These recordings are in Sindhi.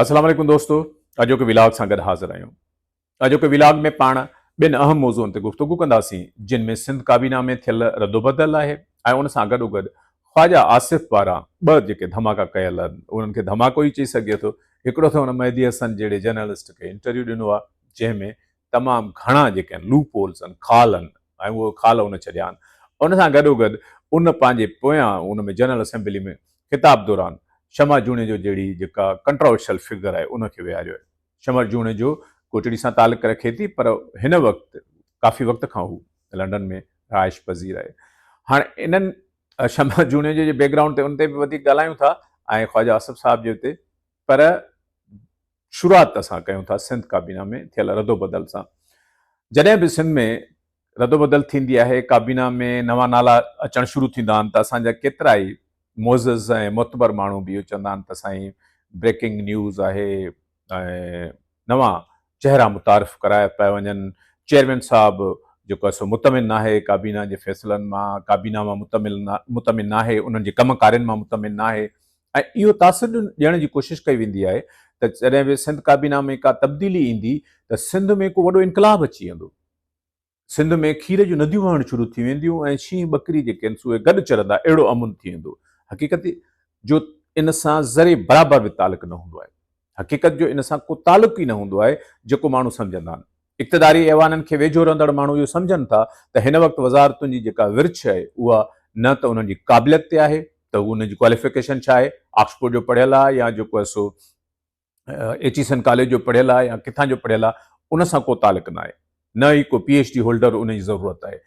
السلام عليڪم دوستو اڄوڪي ولاگ سان گڏ حاضر آهيون. اڄوڪي ولاگ ۾ پاڻ ٻن اهم موضوعن تي گفتگو ڪنداسين جن ۾ سنڌ ڪابينا ۾ ٿيل ردوبدل آهي ۽ ان سان گڏوگڏ خواجه آصف پاران ٻه جيڪي ڌماڪا ڪيل آهن انهن کي ڌماڪو ئي چئي سگهجي ٿو. هڪڙو ته هن مهدي حسن جهڙي جرنلسٽ کي انٽرويو ڏنو آهي جنهن ۾ تمام گهڻا جيڪي آهن لوپ هولز آهن خال آهن ۽ اهي خال هن ڇڏيا آهن. ان سان گڏوگڏ ان پنهنجي پويان ان ۾ جنرل اسيمبلي ۾ خطاب دوران شمع جوڻيجو جهڙي جيڪا ڪنٽراورشل فگر آهي ان کي ويهاريو آهي. شمع جوڻيجو ڪوٽڙي سان تعلق رکي ٿي پر هن وقت ڪافي وقت کان هو لنڊن ۾ رهائش پذير آهي. هاڻ انهن شمع جوڻيجو جي بيڪ گرائونڊ تي ان تي به وڌيڪ ڳالهايون ٿا ۽ خواجه آصف صاحب جي تي پر شروعات اسان ڪيون ٿا سنڌ ڪابينا ۾ ٿيل ردوبدل سان. جڏهن به سنڌ ۾ ردوبدل ٿيندي آهي، ڪابينا ۾ نوان نالا اچڻ شروع ٿيندا آهن ته اسان جا ڪيترائي معزز ۽ معتبر ماڻهو به اهو چوندا آهن ته سائين بريڪنگ نيوز آهي ۽ نوان چهرا متعارف ڪرايا پيا وڃن، چيئرمين صاحب جيڪو آهي سو مطمئن ناهي ڪابينا جي فيصلن مان، ڪابينا مان مطمئن ناهي، انهن جي ڪم ڪارين مان مطمئن ناهي ۽ اهو تاثر ڏيڻ جي ڪوشش ڪئي ويندي آهي ته جڏهن به سنڌ ڪابينا ۾ ڪا تبديلي ايندي ته سنڌ ۾ ڪو وڏو انقلاب اچي ويندو. سنڌ ۾ کير جون نديون وهڻ شروع ٿي وينديون ۽ شينهن ٻڪري جيڪي آهن سو اهي گڏ چرندا اهڙو امن ٿي ويندو. حقيقت جو ان سان ذري برابر به تعلق نه هوندو آهي. حقيقت جو ان سان ڪو تعلق ئي نه هوندو آهي جيڪو ماڻهو سمجهندا آهن. اقتداري ايوانن کي ويجهو رهندڙ ماڻهو اهو سمجهن ٿا ته هن وقت وزارتن جي جيڪا ورڇ آهي اها نه ته انهن جي قابليت تي آهي ته هو انهن جي ڪواليفڪيشن ڇا آهي، آڪسفورڊ جو پڙهيل آهي يا جيڪو آهي سو ايچي سن ڪاليج جو پڙهيل آهي يا ڪٿان جو پڙهيل آهي ان سان ڪو تعلق نه آهي نه ئي ڪو پي ايڇ ڊي هولڊر ان جي ضرورت آهي.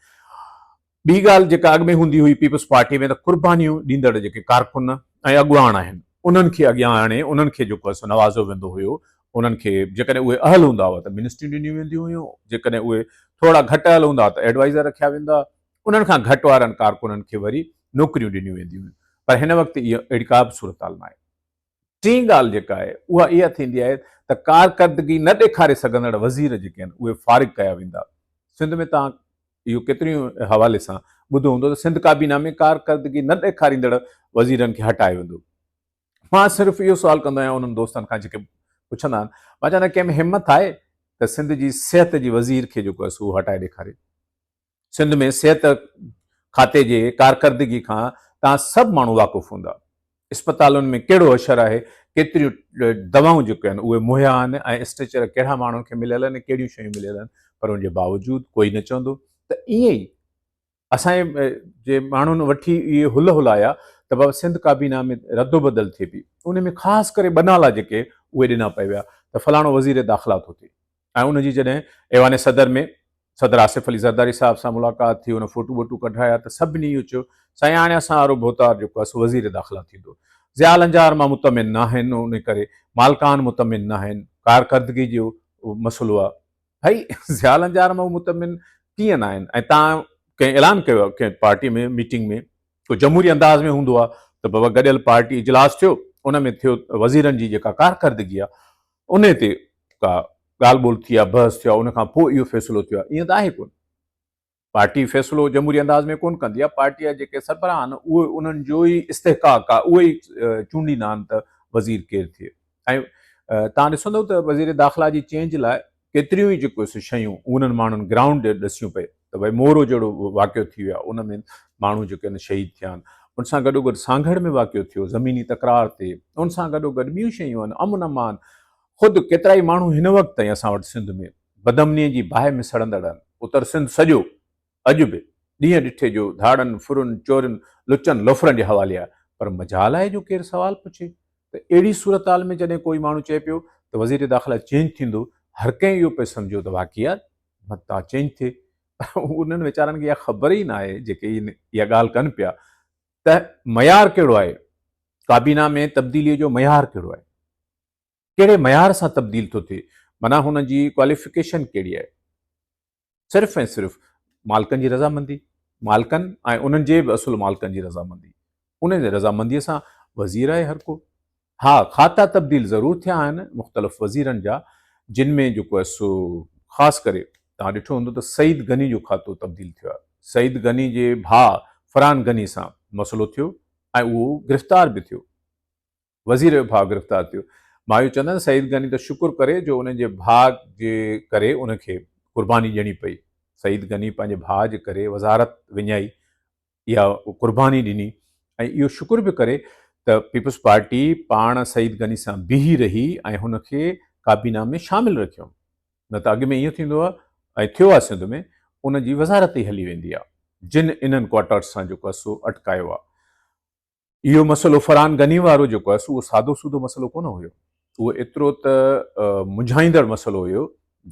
ٻي ڳالهه جيڪا اڳ ۾ هوندي هئي پيپلز پارٽي ۾ ته قربانيون ڏيندڙ جيڪي ڪارڪن ۽ اڳواڻ آهن انهن کي اڳيان آڻي انهن کي جيڪو آهي سو نوازيو ويندو هيو انهن کي جيڪڏهن اهي اهل هوندا هئا ته منسٽريون ڏنيون وينديون هيون جيڪڏهن اهي ٿورا گهٽ اهل هوندا ته ايڊوائزر رکيا ويندا انهن کان گهٽ وارن ڪارڪنن کي وري نوڪريون ڏنيون وينديون هيون پر هن وقت اهو اهڙي ڪا به صورتحال ناهي. ٽين ڳالهه جيڪا آهي اها اها ٿيندي آهي ته ڪارڪردگي نه ڏيکاري سگهندڙ وزير جيڪي آهن اهي فارغ ڪيا ويندا. سنڌ ۾ توهان اهو ڪيتريون حوالي سان ٻڌو هوندو ته سنڌ ڪابينا ۾ ڪارڪردگي نه ڏيکاريندڙ وزيرن کي هٽايو ويندو. مان صرف اهو سوال ڪندو آهيان انهن دوستن کان جيڪي پڇندا آهن، مان چوندو آهيان ڪنهن ۾ همت آهي ته سنڌ جي صحت جي وزير کي جيڪو آهي سو هٽائي ڏيکاري. سنڌ ۾ صحت کاتي جي ڪارڪردگي کان توهان سڀ ماڻهو واقف هوندا. اسپتالن ۾ ڪهڙو حشر آهي، ڪيتريون دوائون جيڪي آهن اهي مهيا آهن ۽ اسٽريچر ڪهڙا ماڻهن کي مليل آهن ۽ ڪهڙيون شيون مليل آهن پر ان جي باوجود ڪوئي نه چوندو ته ائين ئي اسان جي ماڻهن وٺي اهي هل هلايا ته بابا سنڌ ڪابينا ۾ ردوبدل ٿئي پئي ان ۾ خاص ڪري ٻه نالا جيڪي اهي ڏنا پئي ويا ته فلاڻو وزير داخلا ٿو ٿئي ۽ ان جي جڏهن ايوان صدر ۾ صدر آصف علي زرداري صاحب سان ملاقات ٿي، ان فوٽو ٻوٽو ڪڍرايا ته سڀني اهو چيو، سائين هاڻي اسان وارو ڀوتار جيڪو آهي سو وزير داخلا ٿيندو. ضياء لنجار مان مطمئن ناهن، ان ڪري مالڪان مطمئن ناهن، ڪارڪردگي جو مسئلو آهي. ڀائي ضياء لنجار مان هو مطمئن ڪيئن ناهن ۽ تان ڪنهن اعلان ڪيو آهي ڪنهن پارٽي ۾ ميٽنگ ۾ ڪو جمهوري انداز ۾ هوندو آهي ته بابا گڏيل پارٽي اجلاس ٿيو ان ۾ ٿيو وزيرن جي جيڪا ڪارڪردگي آهي ان تي ڪا ڳالهه ٻولهه ٿي آهي، بحث ٿيو آهي، ان کان پوء اهو فيصلو ٿيو آهي، ائين ته آهي ڪونه. پارٽي فيصلو جمهوري انداز ۾ ڪونه ڪندي آهي، پارٽي جا جيڪي سربراهه آهن اهي انهن جو ئي استحقاق آهي، اهي ئي چونڊيندا آهن ته وزير ڪير ٿئي. ۽ توهان ڏسندو ته وزير داخلا جي چينج لاء ڪيتريون ئي جيڪو سو شيون انهن ماڻهن گرائونڊ ڏسيون پئي ته ڀئي مورو جهڙو واقعو ٿي ويو آهي ان ۾ ماڻهو جيڪي آهن شهيد ٿيا آهن، ان سان گڏوگڏ سانگهڙ ۾ واقعو ٿيو زميني تڪرار تي، ان سان گڏوگڏ ٻيون شيون آهن، امن امان خود ڪيترائي ماڻهو هن وقت تائين اسان وٽ سنڌ ۾ بدامنيء جي باهه ۾ سڙندڙ آهن. اتر سنڌ سڄو اڄ به ڏينهن ڏٺي جو ڌاڙن، ڦرن، چورين، لچن، لوفرن جي حوالي آهي پر مجال آهي جو ڪير سوال پڇي ته اهڙي صورتحال ۾ جڏهن ڪوئي ماڻهو چئي پيو ته وزير داخلا چينج ٿيندو هر ڪنهن اهو پئي سمجهيو ته واقعي يار متان چينج ٿئي پر انهن ويچارن کي اها خبر ئي ناهي جيڪي اها ڳالهه ڪن پيا ته معيار ڪهڙو آهي ڪابينا ۾ تبديليء جو معيار ڪهڙو آهي. ڪهڙي معيار سان تبديل ٿو ٿئي معنيٰ هن جي ڪواليفڪيشن ڪهڙي آهي صرف ۽ صرف مالڪن جي رضامندي مالڪن ۽ انهن جي به اصل مالڪن جي رضامندي ان جي رضامندي سان وزير آهي هر ڪو ها کاتا تبديل ضرور ٿيا آهن مختلف وزيرن جا جن ۾ جيڪو آهي سو خاص ڪري توهان ڏٺو هوندو ته سعيد غني جو کاتو تبديل ٿيو آهي سعيد غني جي ڀاء فرحان غني سان مسئلو ٿيو ۽ اهو گرفتار به ٿيو وزير جو ڀاء گرفتار ٿيو. مان اهو چوندس سعيد غني ته شڪر ڪري جو ان جي ڀاء جي ڪري ان کي قرباني ڏيڻي پئي. سعيد غني پنهنجي ڀاء جي ڪري وزارت وڃائي اها قرباني ڏني ۽ اهو شڪر به ڪري ته پيپلز پارٽي پاڻ سعيد غني سان بيهي رهي ۽ هن کي ڪابينا ۾ شامل رکيو نه ته اڳ ۾ ائين ٿيندو آهي ۽ ٿيو آهي سنڌ ۾ ان جي وزارت ئي هلي ويندي آهي جن انهن ڪوارٽرز سان جيڪو آهي سو اٽڪايو آهي. اهو مسئلو فرحان غني وارو جيڪو آهي سو اهو سادو سودو مسئلو ڪونه هيو. اهو ايترو ته منجهائيندڙ مسئلو هيو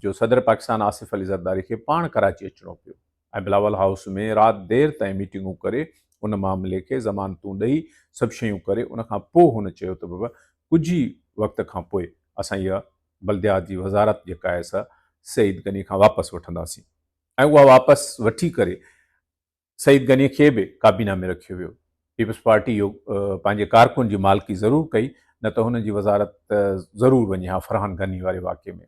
جو صدر پاڪستان آصف علي زرداري کي پاڻ ڪراچي اچڻو پيو ۽ بلاول هائوس ۾ رات دير تائين ميٽنگون ڪري ان معاملي کي ضمانتون ڏئي سڀ شيون ڪري ان کان پوء هن چيو ته بابا ڪجهه ئي وقت کان پوء اسان اها بلديات جي وزارت جيڪا آهي سا سعيد غني کان واپس وٺنداسين ۽ اها واپس وٺي ڪري سعيد غني کي به ڪابينا ۾ رکيو ويو. پيپلز پارٽي اهو پنهنجي ڪارڪن جي مالڪي ضرور ڪئي نه ته هن جي وزارت ضرور وڃي ها فرحان غني واري واقعي ۾.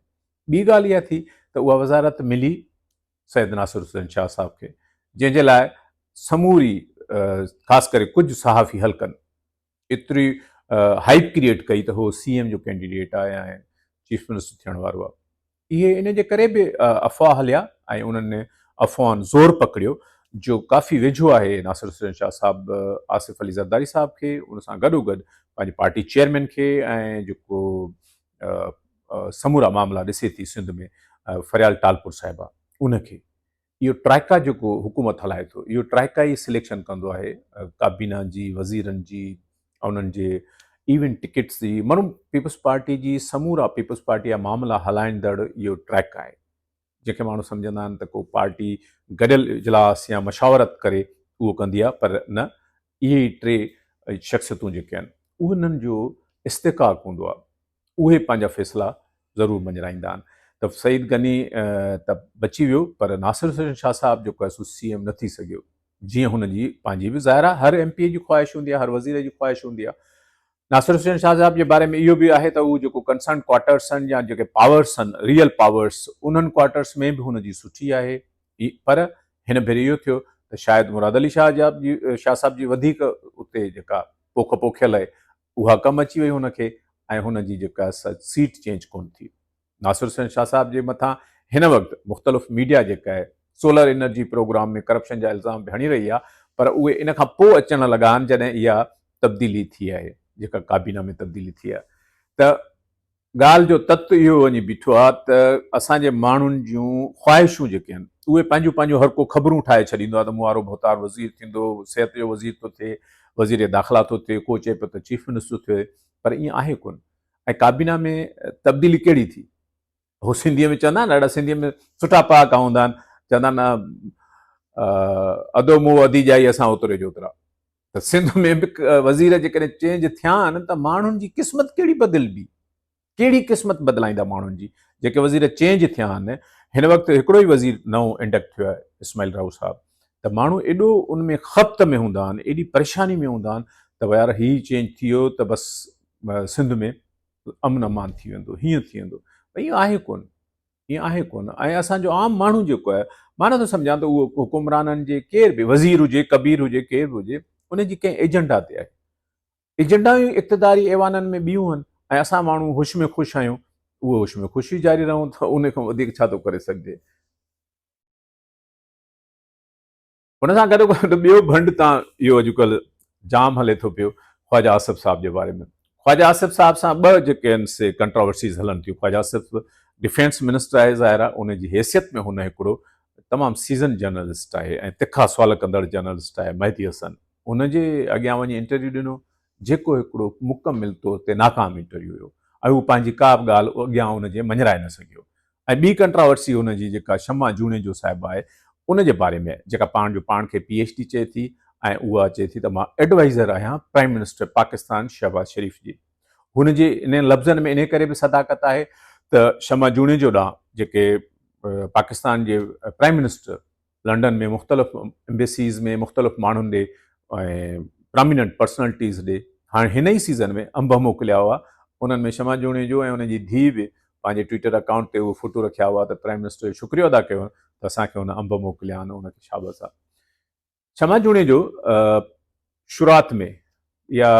ٻي ڳالهه اها ٿي ته اها وزارت ملي سيد ناصر حسين شاهه صاحب کي جنهن جي لاء سموري خاص ڪري ڪجهه صحافي حلقن ايتري هائپ ڪريئيٽ ڪئي ته هو سي ايم جو ڪينڊيڊيٽ آهي ۽ چيف منسٽر ٿيڻ وارو آهي. اهي ان جي ڪري به افواهه هليا ۽ انهن افواهن زور پڪڙيو جو ڪافي ويجهو آهي ناصر حسين شاهه صاحب آصف علي زرداري صاحب کي ان سان گڏو گڏ پنهنجي پارٽي چيئرمين کي ۽ جيڪو سمورا معاملا ڏسي ٿي سنڌ ۾ فريال ٽالپور صاحبه ان کي. اهو ٽرائيڪا جيڪو حڪومت هلائي ٿو اهو ٽرائيڪا ئي سليڪشن ڪندو آهي ڪابينا جي وزيرن جي انهن جي ايون ٽڪيٽس جي معنيٰ پيپلز پارٽي جي سمورا پيپلز پارٽي جا معاملا هلائيندڙ اهو ٽرائيڪا آهي جنهن کي ماڻهو سمجهندا آهن ته ڪو پارٽي گڏيل اجلاس يا مشاورت ڪري اهو ڪندي آهي پر نه اهي ئي ٽي شخصيتون جيڪي آهن انهن جو استحقاق هوندو آهي اهي پنهنجا فيصلا ضرور مڃرائيندا آهن ته سعيد غني ته بچي ويو پر ناصر حسين شاهه صاحب جيڪو آهي سو سي ايم نه ٿي سگهيو جيئن هن جي پنهنجي به ظاهر آهي هر ايم پي اي جي خواهش هوندي آهي هر وزير جي خواهش هوندي آهي ناصر حسين شاهه صاحب جي باري ۾ اهو به آهي ته هو جيڪو ڪنسرن ڪوارٽرس آهن يا جيڪي پاورس آهن ريئل پاورس انهن ڪوارٽرس ۾ به هن جي سٺي آهي پر هن ڀيري اهو ٿيو ته شايد مراد علي شاهه جي شاهه صاحب جي وڌيڪ اتي جيڪا پوک پوکيل آهي اها ڪم اچي وئي هن کي ۽ هن جي جيڪا سيٽ چينج ڪونه ٿي. ناصر حسين شاهه صاحب جي مٿان هن وقت مختلف ميڊيا جيڪا آهي سولر انرجي پروگرام ۾ ڪرپشن جا الزام به هڻي رهي آهي پر اهي ان کان پوء اچڻ لڳا آهن جڏهن اها تبديلي ٿي آهي جيڪا ڪابينا ۾ تبديلي ٿي آهي ته ڳالهه جو تت اهو وڃي بيٺو آهي ته اسان جي ماڻهن جون خواهشون جيڪي آهن اهي پنهنجون پنهنجون هر ڪو خبرون ٺاهي ڇڏيندو آهي ته مون وارو ڀوتار وزير ٿيندو، صحت جو وزير ٿو ٿئي، وزير داخلا ٿو ٿئي، ڪو چئي پيو ته چيف منسٽر ٿو ٿئي پر ائين آهي ڪونه ۽ ڪابينا ۾ تبديلي ڪهڙي ٿي؟ هو سنڌيء ۾ چوندا آهن ڏاڍا سنڌيء ۾ سٺا پهاڪا هوندا آهن چوندا آهن ادو مون ادي ڄائي اسان اوتري جو اوترا. ته سنڌ ۾ به وزير جيڪڏهن چينج ٿيا آهن ته ماڻهن جي قسمت ڪهڙي بدلبي؟ ڪهڙي قسمت بدلائيندا ماڻهن جي؟ جيڪي وزير چينج ٿيا آهن، هن وقت هڪڙو ئي وزير نئون انڊڪٽ ٿيو آهي اسماعيل راهو صاحب ته ماڻهو ايڏو ان ۾ خبط ۾ هوندا آهن، ايڏي پريشاني ۾ هوندا آهن ته يار هي چينج ٿي ويو ته بس سنڌ ۾ امن امان ٿي ويندو، هيئن ٿي ويندو، ائين آهي ڪونه. ائين آهي ڪونه ۽ اسان جو عام ماڻهو جيڪو آهي مان نٿو سمجهان ته اهو حڪمرانن جي ڪير به وزير هجي ڪبير هجي ڪير به هجي ان جي ڪنهن ايجنڊا تي آهي ايجنڊائون اقتداري ايوانن ۾ ٻيون آهن ۽ اسان ماڻهو هوش ۾ خوش آهيون اهو هوش ۾ خوشي جاري رهون ته ان کان وڌيڪ ڇا ٿو ڪري سگهجي. ان سان گڏو گڏ ٻيو ڀنڊ تان اهو اڄڪلهه جام هلي ٿو پيو خواجه آصف صاحب جي باري ۾ خواجه آصف صاحب سان ٻه جيڪي آهن سي ڪنٽراورسيز هلن ٿيون خواجه آصف ڊفينس منسٽر آهي ظاهر آهي ان جي حيثيت ۾ هن هڪڙو تمام سيزن جرنلسٽ آهي ۽ تکا سوال ڪندڙ جرنلسٽ آهي مهدي حسن ان جي اڳيان وڃي انٽرويو ڏنو جيڪو هڪڙو مڪمل طور تي ناڪام انٽرويو هيو ۽ هو پنهنجي ڪا به ڳالهه اڳيان ان جي مڃرائي نه سگهيو ۽ ٻي ڪنٽراورسي هن جي جيڪا شمع جوڻيجو صاحبه آهي ان جي باري ۾ جيڪا پاڻ جو پاڻ کي پي ايڇ ڊي چئي ٿي ۽ اها چئي ٿي ته مان ايڊوائيزر آهيان پرائيم منسٽر پاڪستان شهباز شريف جي هن جي انهن لفظن ۾ انهي ڪري به صداقت آهي ته شمع جوڻيجو ڏانهن جيڪي پاڪستان جي پرائيم منسٽر لنڊن ۾ مختلف امبيسيز ۾ مختلف ماڻهن ڏي ۽ پراميننٽ پرسنلٽيز ڏي هاڻي هن ئي سيزن ۾ انب موڪليا هئا انهن ۾ شمع جوڻيجو ۽ ان جي ڌيء به پنهنجي ٽوئيٽر اڪائونٽ تي اهي فوٽو رکيا هئا ته پرائيم منسٽر جو شڪريو ادا ڪيو ته اسان کي هن انب موڪليا آهن ان کي شابس آهي شمع جوڻيجو شروعات ۾ يا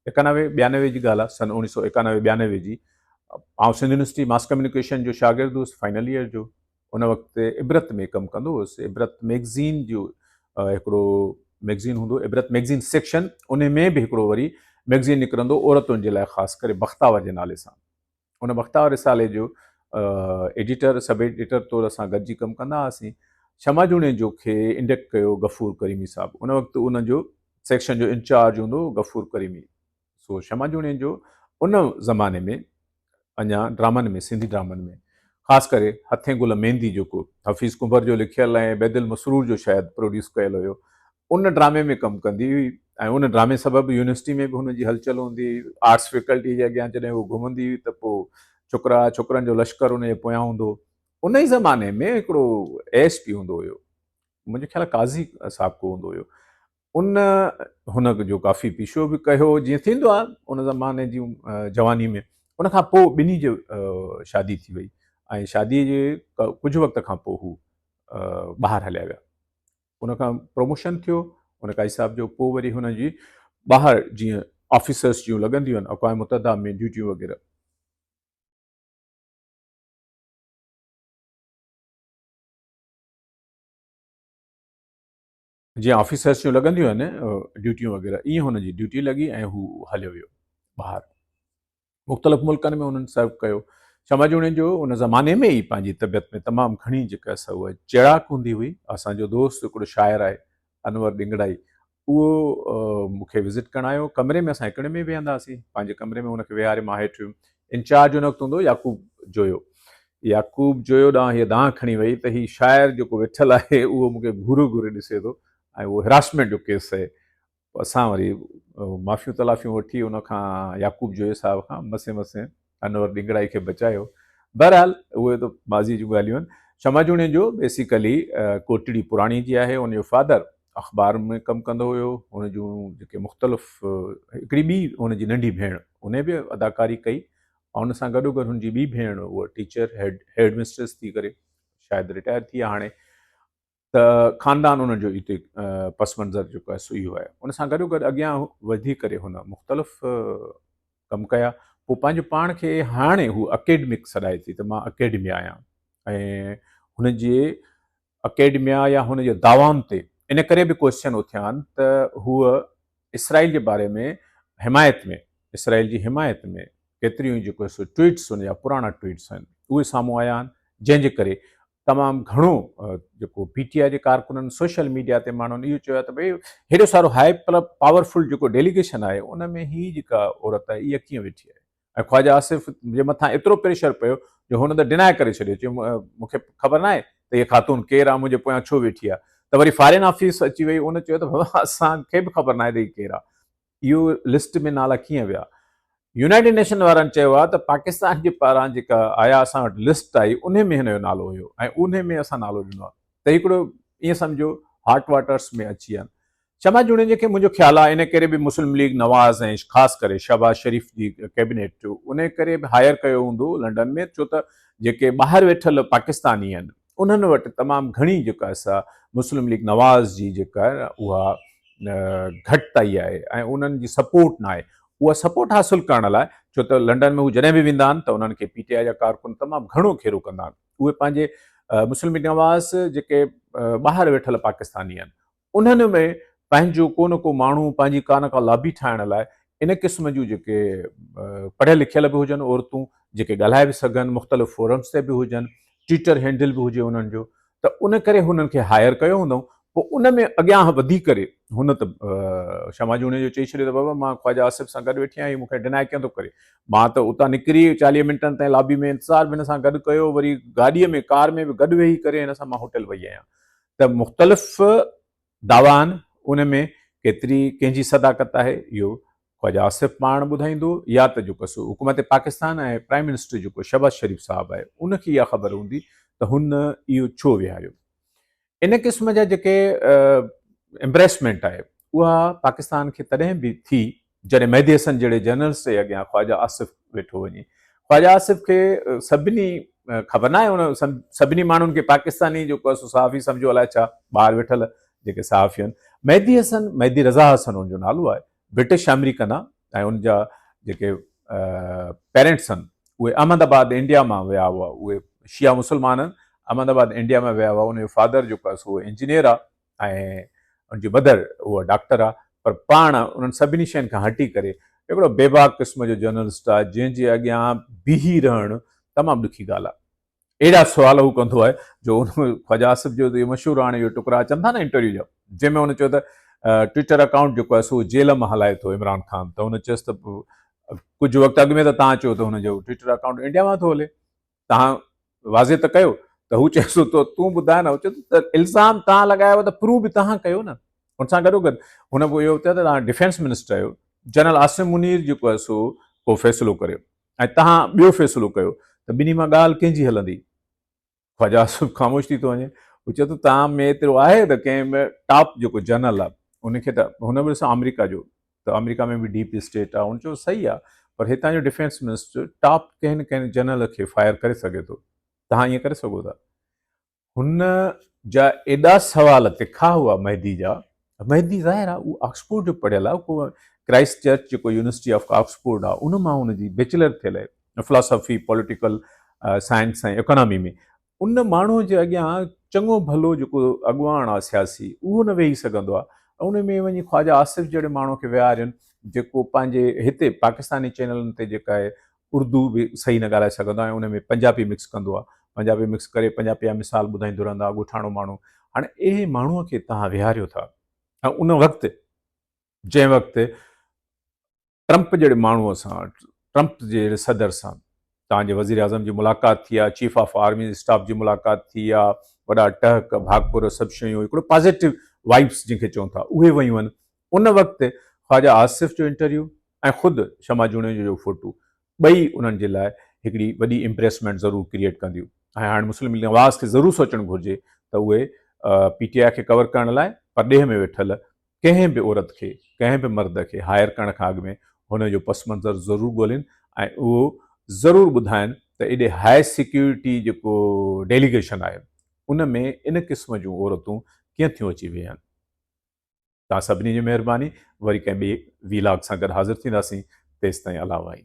91 92 جي ڳالهه آهي، سن 1991 92 جي. آئون سنڌ يونيورسٽي ماس ڪميونيڪيشن جو شاگرد هوس فائنل ايئر جو. ان وقت عبرت ۾ ڪم ڪندو هوس. عبرت مئگزين جو هڪڙو مئگزين هوندو هو، عبرت مئگزين سيڪشن، ان ۾ به هڪڙو وري مئگزين نڪرندو عورتن جي لاء خاص ڪري بختاور جي نالي سان. ان بختاور رسالي جو ايڊيٽر، سب ايڊيٽر طور اسان گڏجي ڪم ڪندا هئاسين. شمع جوڻيجو کي انڊڪٽ ڪيو غفور ڪريمي صاحب. ان وقت ان جو سيڪشن جو انچارج هوندو هو غفور ڪريمي. سو شمع جوڻيجو ان زماني ۾ اڃا ڊرامن ۾ سنڌي ڊرامن ۾ خاص ڪري هٿين گل ميندي جيڪو حفيظ ڪنڀر جو لکيل ۽ بيدل مسرور جو شايد پروڊيوس ڪيل هيو ان ڊرامي ۾ ڪم ڪندي هئي ۽ ان ڊرامي سبب يونيورسٽي ۾ به هن جي هلچل هوندي هئي. آرٽس فيڪلٽي جي اڳيان جڏهن هو گهمندي هئي ته پوء ڇوڪرا ڇوڪرن جو لشڪر ان جي پويان هوندو هو. ان ئي زماني ۾ هڪڙو اي ايس پي هوندو هيو منهنجي خيال قاضي صاحب ڪو هوندو هيو ان هن جو ڪافي پيشو به ڪيو جيئن ٿيندو آهي ان زماني جي جواني ۾ ان کان پوء ٻنهي جي شادي ٿي وئي ۽ شادي جي ڪجهه وقت کان پوء هو ٻاهر هليا ويا ان کان پروموشن ٿيو ان قاضي صاحب جو پوء وري هن جي ٻاهر جيئن آفيسرس جون لڳنديون آهن اقوام متحده ۾ ڊيوٽيون وغيره جيئن آفيسرس جون لڳنديون آهن ڊيوٽيون وغيره ائين هن جي ڊيوٽي لڳي ۽ هو هليو ويو ٻاهر مختلف ملڪن ۾ انهن سرو ڪيو. شمع جوڻيجو ان زماني ۾ ئي پنهنجي طبيعت ۾ تمام گهڻي جيڪا سا اها چيڙاڪ هوندي هئي. اسان جو دوست هڪڙو شاعر آهي انور ڏنگڙائي اهو مون کي وزٽ ڪرڻ آيو. ڪمري ۾ اسان هڪڙي ۾ ويهندا هئاسين. پنهنجي ڪمري ۾ هن کي ويهاري مان هيٺ ويم. انچارج ان وقت هوندو هو يعقوب جويو. يعقوب جويو ڏانهن هيء دانهن کڻي وئي ته هي شاعر جيڪو ويٺل آهي اهو مون کي گهوري گهوري ڏسي ٿو ۽ اهو هراسمينٽ جو ڪيس آهي. پوء اسان وري معافيون تلافيون وٺي ان کان يعقوب جويي صاحب کان مسين مسين انور ڏنگڙائي کي بچايو. بهرحال اهي ته ماضي جون ڳالهيون آهن. شمع جوڻيجو بيسيڪلي ڪوٽڙي پراڻي جي آهي. ان جو فادر اخبار ۾ ڪم ڪندو هيو. هن جون جيڪي مختلف هڪڙي ٻي هن جي ننڍي ڀيڻ ان به اداڪاري ڪئي ۽ ان سان گڏوگڏ هن جي ٻي ڀيڻ اها ٽيچر هيڊ هيڊ مسٽريس ٿي ڪري شايد رٽائر ٿي آهي هاڻي. ته خاندان انهن جو اتي پس منظر جيڪو آهي سو اهو آهي. ان سان گڏو گڏ اڳيان وڌي ڪري هن مختلف ڪم ڪيا. پوء پنهنجو پاڻ کي هاڻي هو اڪيڊمڪ سڏائي ٿي ته مان اڪيڊميا آهيان ۽ هن جي اڪيڊميا يا هن جي دعوائن تي ان ڪري به ڪوئسچن اٿيا آهن ته هوء اسرائيل جي باري ۾ حمايت ۾ اسرائيل جي حمايت ۾ ڪيتريون ئي جيڪو سو ٽوئيٽس ان جا پراڻا ٽوئيٽس آهن اهي سامهون آيا آهن جنهن جي ڪري تمام گهڻو جيڪو پي ٽي آء جي ڪارڪنن سوشل ميڊيا تي ماڻهن اهو چيو آهي ته ڀئي هيڏو سارو هاء پاورفل جيڪو ڊيليگيشن آهي ان ۾ هي جيڪا عورت آهي اها ڪيئن ويٺي آهي ۽ خواجه آصف جي مٿان ايترو پريشر پيو جو هن ته ڊنائي ڪري ڇڏيو چيو مون کي خبر ناهي ته هيء خاتون ڪير آهي منهنجي پويان ڇو ويٺي آهي ته وري فارين آفيس اچي وئي ان چيو ته بابا اسان کي به خبر ناهي ته هي ڪير آهي اهو لسٽ ۾ نالا ڪيئن ويا؟ يونائيٽيڊ نيشن وارن چيو آهي ته پاڪستان جي پاران جيڪا آيا اسان وٽ لسٽ آئي انهي ۾ هن جو نالو هيو ۽ انهي ۾ اسان نالو ڏنو آهي ته هڪڙو ائين سمجهو هاٽ واٽرس ۾ اچي ويا آهن. شمع جوڻيجي کي منهنجو خيال آهي ان ڪري به مسلم ليگ نواز ۽ خاص ڪري شهباز شريف جي ڪيبنيٽ انهي ڪري به هائير ڪيو هوندو لنڊن ۾ ڇو ته جيڪي ٻاهر ويٺل پاڪستاني آهن انهن وٽ تمام گهڻي جيڪا سا مسلم ليگ نواز جي جيڪا اها گهٽتائي آهي ۽ انهن جي سپورٽ ناهي اها سپورٽ حاصل ڪرڻ لاء ڇو ته لنڊن ۾ هو جڏهن به ويندا آهن ته انهن کي پي ٽي آء جا ڪارڪن تمام گهڻو گهيرو ڪندا آهن اهي پنهنجي مسلم ليگ نواز جيڪي ٻاهر ويٺل پاڪستاني آهن انهن ۾ پنهنجو ڪو نه ڪو ماڻهو پنهنجي ڪا نه ڪا لابي ٺاهڻ لاء ان قسم جون جيڪي پڙهيل لکيل به هجن عورتون جيڪي ڳالهائي به سگهن مختلف فورمز تي به هجن ٽوئٽر هينڊل به هجي انهن جو ته ان ڪري هنن کي هائر ڪيو هوندائون پوء ان ۾ اڳيان وڌي ڪري هن ته شمع جوڻيجو چئي ڇڏيو ته بابا مان خواجه آصف سان گڏ ويٺي آهيان هي مون کي ڊنائي ڪيئن ٿو ڪري مان ته اتان نڪري 40 منٽن تائين لابي ۾ انتظار به هن سان گڏ ڪيو وري گاڏيء ۾ ڪار ۾ به گڏ ويهي ڪري هن سان مان هوٽل وئي آهيان ته مختلف دعويٰ آهن ان ۾ ڪيتري ڪنهن جي صداقت آهي اهو خواجه آصف پاڻ ٻڌائيندو يا ته جيڪو سو حڪومت پاڪستان ۽ پرائم منسٽر جيڪو شهباز شريف صاحب آهي ان کي اها خبر هوندي ته هن اهو ڇو ويهاريو. ان قسم جا جيڪي امبريسمينٽ آهي اها پاڪستان کي تڏهن به ٿي جڏهن مهدي حسن جهڙي جنرلس جي اڳيان خواجه آصف ويٺو وڃي. خواجه آصف کي سڀني خبر ناهي ان سڀني ماڻهن کي پاڪستاني جيڪو آهي سو صحافي سمجهيو الائي ڇا ٻاهر ويٺل جيڪي صحافي آهن. مهدي حسن مهدي رضا حسن ان جو نالو آهي برٽش آمريڪن آهي. ۽ ان جا جيڪي پيرنٽس آهن اهي احمد آباد انڊيا مان ويا هئا، اهي شيعا مسلمان آهن، احمد آباد انڊيا مان ويا هئا. ان جو فادر جيڪو آهي سو انجنيئر آهي ۽ ان جي مدر اها ڊاڪٽر آهي، پر پاڻ انهن سڀني شين کان هٽي ڪري هڪڙو بيباڪ قسم جو جرنلسٽ آهي، جنهن جي اڳيان بيهي رهڻ تمام ڏکي ڳالهه آهي. اهڙا سوال هو ڪندو آهي جو ان خواجه آصف جو اهو مشهور هاڻي اهي ٽڪرا اچن ٿا نه انٽرويو جا، جنهن ۾ هن چيو ته ٽوئٽر اڪائونٽ جيڪو آهي سو جيل مان هلائي ٿو عمران خان، ته هن چيس ته ڪجهه وقت اڳ ۾ ته توهان چيو ته هن جو ٽوئٽر اڪائونٽ انڊيا مان ٿو هلي، توهان واضح ته ڪيو. ته هو چيس ٿو تون ٻڌاء نه، هو چيو ته الزام توهان لڳايو ته پروف به توهان ڪيو نه. ان سان گڏو گڏ هن به اهو چيو ته توهان ڊفينس منسٽر آهيو، جنرل عاصم منير جيڪو آهي سو ڪو فيصلو ڪريو ۽ توهان ٻيو فيصلو ڪيو ته ٻنهي مان ڳالهه ڪنهن جي هلندي؟ خواجه آصف خاموش ٿي ٿو وڃي. هو چئي ٿو توهان ۾ ايترو آهي ته ڪنهن به ٽاپ جيڪو جنرل آهي ان کي ته هن به ڏسو آمريڪا جو ته آمريڪا ۾ به ڊيپ اسٽيٽ آهي. هن چيو صحيح آهي پر هتان جو ڊفينس منسٽر ٽاپ ڪنهن نه ڪنهن جنرل کي فائر ڪري سگهي ٿو، توهان ائين ڪري سگهو ٿا؟ هن جا ايڏا سوال تکا هئا مهدي جا، مهدي ظاهر آهي اهو آڪسفورڊ جو پڙهيل آهي، ڪو ڪرائسٽ چرچ جيڪو يونيورسٽي آف آڪسفورڊ آهي ان مان هن جي بيچلر ٿيل آهي فلاسافي، پوليٽيڪل سائنس ۽ اڪانامي ۾. ان ماڻهو جي اڳيان چڱو ڀلو جيڪو اڳواڻ آهي سياسي اهو نه ويهي سگهندو آهي، ان ۾ وڃي خواجه آصف جهڙي ماڻهو کي ويهارين جيڪو پنهنجي هتي پاڪستاني چينلن تي جيڪا آهي اردو به صحيح نه ڳالهائي سگهندو آهي ۽ ان ۾ پنجابي مڪس ڪندو آهي، پنجابي مڪس ڪري پنجابي جا مثال ٻڌائيندو رهندو آهي ڳوٺاڻو ماڻهو. هاڻي اهڙي ماڻهوء کي توهان ويهاريو ٿا ۽ ان وقت جنهن وقت ٽرمپ جهڙي ماڻهوء سان، ٽرمپ جهڙي صدر سان توهان جي وزيراعظم جي ملاقات ٿي آهي، چيف آف آرمي اسٽاف جي ملاقات ٿي آهي، وڏا ٽهڪ، ڀاڪر، سڀ شيون هڪڙو پازيٽو وائبس جنهن کي چئون ٿا اهي ويون آهن. ان وقت خواجه آصف جو انٽرويو ۽ خود شمع جوڻيجو جو فوٽو ٻئي انهن جي لاء هڪڙي وڏي امپريسمينٽ ضرور ڪريئيٽ ڪنديون ۽ هاڻ مسلم ليگ نواز کي ضرور سوچڻ گهرجي ته اهي پي ٽي آء کي ڪور ڪرڻ لاء پرڏيهه ۾ ويٺل ڪنهن به عورت کي ڪنهن به مرد کي هائر ڪرڻ کان اڳ ۾ هن جو پس منظر ضرور ڳولين ۽ اهو ضرور ٻڌائين ته ايڏي هاء سيڪيورٽي جيڪو ڊيليگيشن آهي ان ۾ ان قسم جون عورتون ڪيئن ٿيون اچي ويهن. توهان سڀني جي مهرباني وري ڪنهن ٻئي وي لاگ سان گڏ حاضر ٿينداسين تيستائين الله واهي.